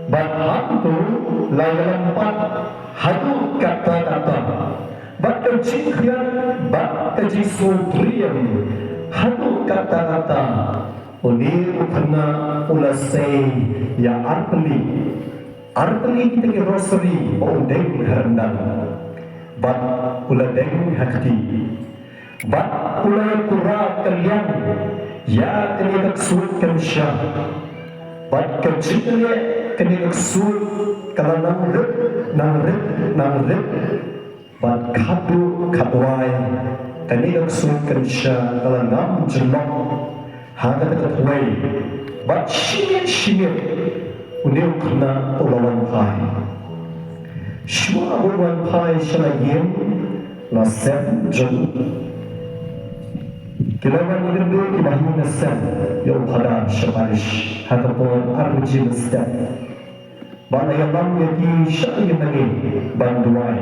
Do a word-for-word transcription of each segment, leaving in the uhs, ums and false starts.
Bad hangto la ïalam pat haduh katta katta, bad ka jingkhriat bad ka jingsngewtriem haduh katta katta. Une u khynnah u la sei ïa arphew, arphew kita ki rosary ba u deng ha ryndang, bad u la deng ha kti. Bad u la ïa pura kylliang ïa kane ka ksuid kynsha. Bad ka jingkylliang kane ka ksuid ka la nang rit, nang rit, nang rit. Bad khadduh khadwai kane ka ksuid kynsha ka la ngam jyllop ha kata ka thwei. Bad shi miet shi miet une u khynnah u la wan phai. Shuwa ba u wan phai sha la ïing, la sem jong u. Ki la wan ïakynduh kiba hi na sem ïa u phadar sha parish ha ka por ar baje mynstep. Bad la ïalam ïa ki sha ïing nangne ban duwai.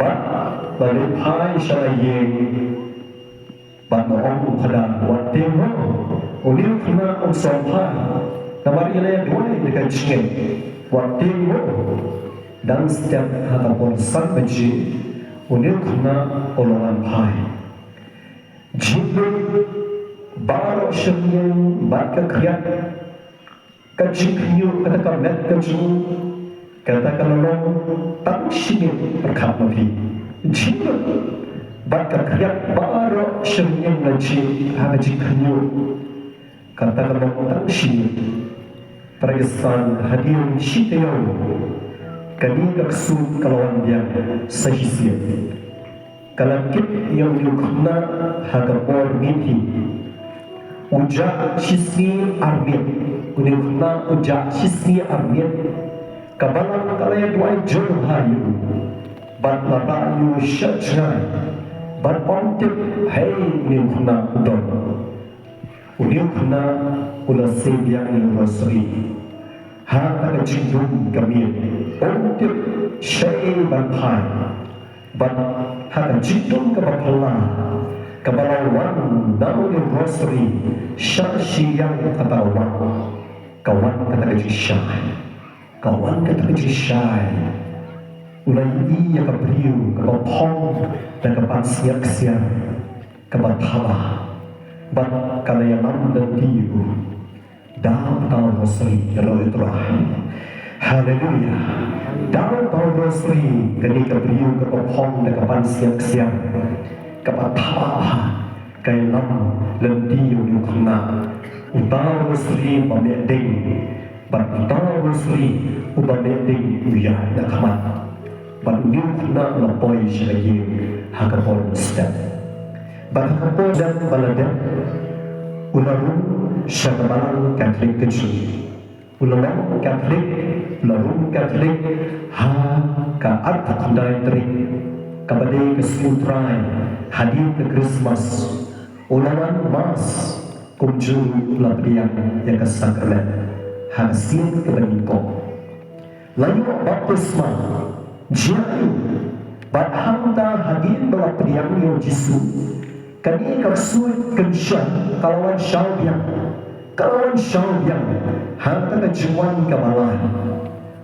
Bad la leit phai sha la ïing. Bad la ong u phadar, wat tieng mo, une u khynnah un sa wan phai. Namar i la ïa duwai da ka jingngeit. Wat tieng mo. Dang step ha ka por san baje une u khynnah u la wan phai. Jingmut baroh shynrang bad ka khriat, ka jingkhynñiuh, kata ka met ka jong u, kata ka la long tang shi miet pyrkhat ma phi. Jingmut bad ka khriat baroh shynrang la jied ha ka jingkhynñiuh, kata ka long tang shi miet. Para ïasan, hadien shi taïew kane ka ksuid ka la wan biang sa shisien. Ka la kit ïa une u khynnah ha ka por miet hi. U jah shisngi ar miet. Une u khynnah u jah shisngi ar miet. Ka balang ka la ïa duwai jur ha ïa u. Bad la rah ïa u sha jngai. Bad ym tip, hei, une u khynnah u don. Une u khynnah u la sei biang ïa u rosary. Ha kata ka jingdum ka miet, ym tip shaei ban phai. Bad ha ka jingdum kaba phylla, kaba la wan na une u rosary sha shiliang kata ka wah, ka wan kata ka jingshai. Ka wan kata ka jingshai. U la ïohi ïa ka briew kaba phong da ka pansngiat ksiar, kaba thaba. Bad ka la ïalam lynti ïa u. Da uta u rosary, ïa la u Trai. Haleluya. Da uta u rosary, kane ka briew kaba phong da ka pansngiat ksiar, kaba thaba, ka ïalam lynti ïa une u khynnah. Uta u rosary ba meh ding. Bad uta u rosary uba meh ding u ïaid na khmat. Bad une u khynnah u la poi sha ka ïing ha ka por mynstep. Bad ha ka por mynstep ba la dep, u la rung sha ka balang Katholik ka jong ngi. U la long Katholik, u la rung Katholik ha ka arphew khyndai tarik, kaba dei ka Sngi u Trai, hadien ka Christmas. U la wan Mass, kumjuh u la pdiang ïa ka sakramen ha ka sien kaba nyngkong. La ïoh baptisma, jia ïa u, bad hangta hadien ba la pdiang ïa u Jisu, kane ka ksuid kynsha ka la wan shaw biang, ka la wan shaw biang ha kata ka jingwan kaba lai.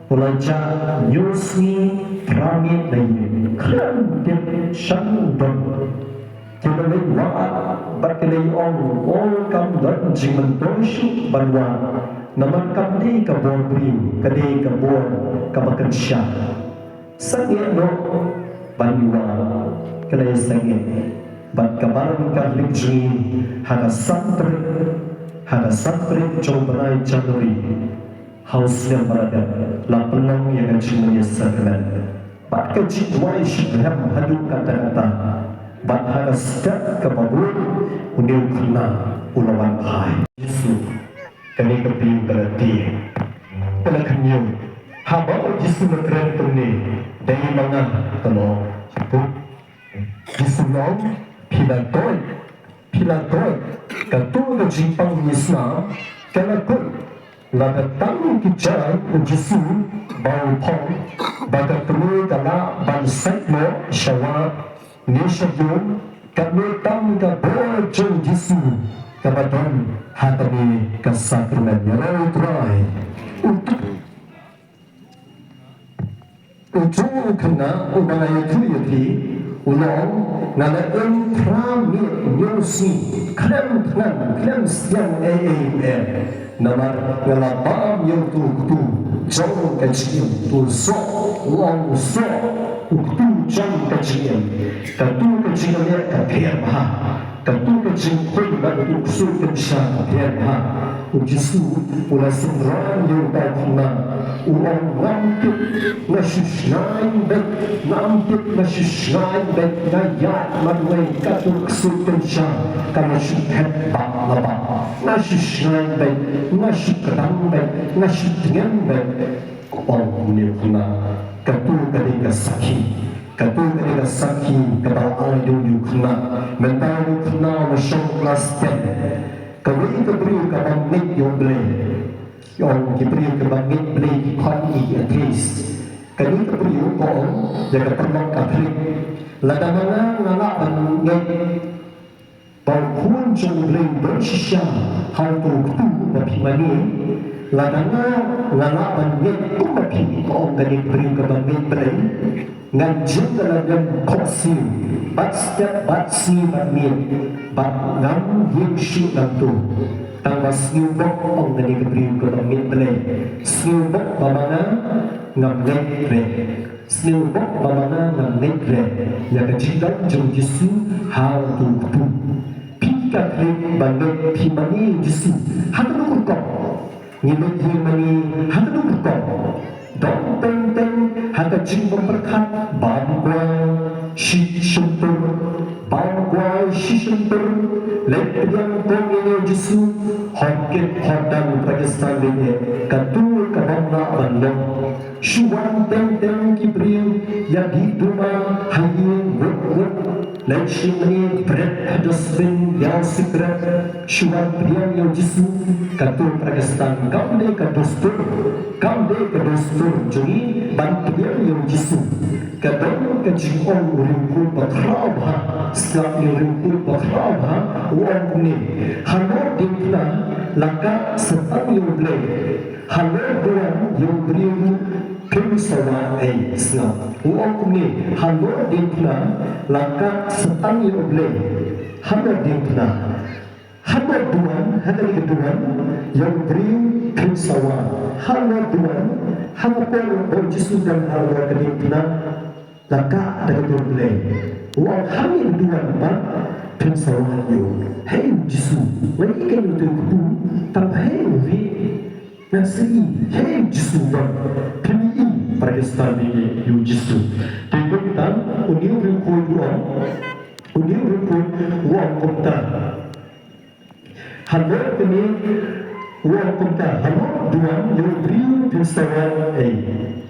U la jah hynñiew sngi phra miet na ïing, khlem tip shano u don. Ki la leit wad bad ki la ong, o, kam don jingmyntoi shuh ban wad, namar kam dei ka bor briew, ka dei ka bor kaba kynsha. Sangeh noh ban wad, ki la sangeh. Bad ka balang Katholik jong ngi ha ka san tarik, ha ka san tarik jong u bnai January, ha u snem ba la dep, la pynlong ïa ka jingmane sakramen. Bad ka jingduwai shitrhem haduh katta katta. Bad ha ka step kaba bud, une u khynnah u la wan phai. Jisu, kane ka briew ka la tieng, ka la khynñiuh. Haba u Jisu u la kren kumne, dei ma nga, ka la ong. Jisu u ong, phi la doit, phi la doit. Kato ka jingpang islam ka la kut. Lada tang ki jai u Jisu ba u phong, ba ka kmie ka lah ban sait noh sha wah ne sha ïew, kane tang ka bor jong u Jisu kaba don ha kane ka sakramen. Ïa la u Trai. U Uto u khynnah uba nga ïathuh ïa phi, u la ong, nga la im phra miet hynñiew sngi, khlem thngan, khlem sngewthuh ei ei ruh em. Namar nga la bam ïa uto u ktu jong ka jingim, uto u soh, u ong u soh, u ktu jong ka jingim. Kato ka jingim ka pher bha. Kato ka jingkhun bad uto u ksuid kynsha ka pher bha. U Jisu u la synran ïa uta u khynnah, u ong, ngam tip, nga shu shngaiñ beit, ngam tip, nga shu shngaiñ beit, nga ïaid marwei, kato ka ksuid kynsha ka la shu thet bad la bad. Nga shu shngaiñ beit, nga shu kdang beit, nga shu tngen beit. Ong une u khynnah, kato ka dei ka sakhi, kato ka dei ka sakhi kaba la ai da une u khynnah. Mynta une u khynnah u la shong klas ten. Kawei ka briew kaba ngeit ïa U Blei. Ong ki briew kiba ngeit Blei ki khot ki atheist. Kane ka briew ka ong ïa ka tymmen ka thrik. Lada ma nga nga lah ban ngeit ba u Khun jong U Blei u don shisha ha uto u ktu ba phi mane, lada nga nga lah ban ngeit kumba phi, ka ong kane ka briew kaba ngeit Blei, ngan jin da la ïeng khohsiew bad step bad sngi bad miet bad ngam ïeng shuh nangto. Tang ba sngewbok, ong kane ka briew kaba ngeit Blei, sngewbok ba ma nga ngam ngeit re. Sngewbok ba ma nga ngam ngeit re ïa ka jingdon jong u Jisu ha uto u ktu. Phi Katholik ba ngeit phi mane ïa u Jisu ha kano ka rukom? Ngi leit ïing mane ha kano ka rukom? Don teng teng ha ka jingbym pyrkhat, bam kwai, Shi shyntur, bam kwai shi shyntur, leit pdiang kong ïa u Jisu, hor kit hor dang Pakistan leit eh, katu ka bam lah ban long. Shu wan teng teng ki briew, ïa dih duma ha ïing ngut ngut, leit shim ïa bret ha dustbin ïa u sikret, shu wan pdiang ïa u Jisu, katu Pakistan kam dei ka dustur, kam dei ka dustur jong ngi ban pdiang ïa u Jisu. Ka don ka jingong u Riewkhuid bakhraw bha, sngap ïa u Riewkhuid bakhraw bha, u ong kumne, halor diengphna la kah sa tang ïa u Blei, halor duwan ïa u briew ruh phim sa wad ei, sngap. U ong kumne, halor diengphna la kah sa tang ïa u Blei, halor diengphna. Haba duwan, ha kane ka duwan, ïa u briew phim sa wad. Haba duwan, ha ka por ba u Jisu don halor ka diengphna, la kah da ka dur Blei. U ong hangne duwan pat phim sa wad ïa u. Hei u Jisu, nga ïohi ïa u te u kpu, tang hei u ri. Nga sa ïohi, hei u Jisu don. Phim ïohi, para Khristan, ïa u Jisu. Te kumta, une u Riewkhuid u ong, une u Riewkhuid u ong kumta. Halor kane, u ong kumta, halor duwan ïa u briew phim sa wad ei.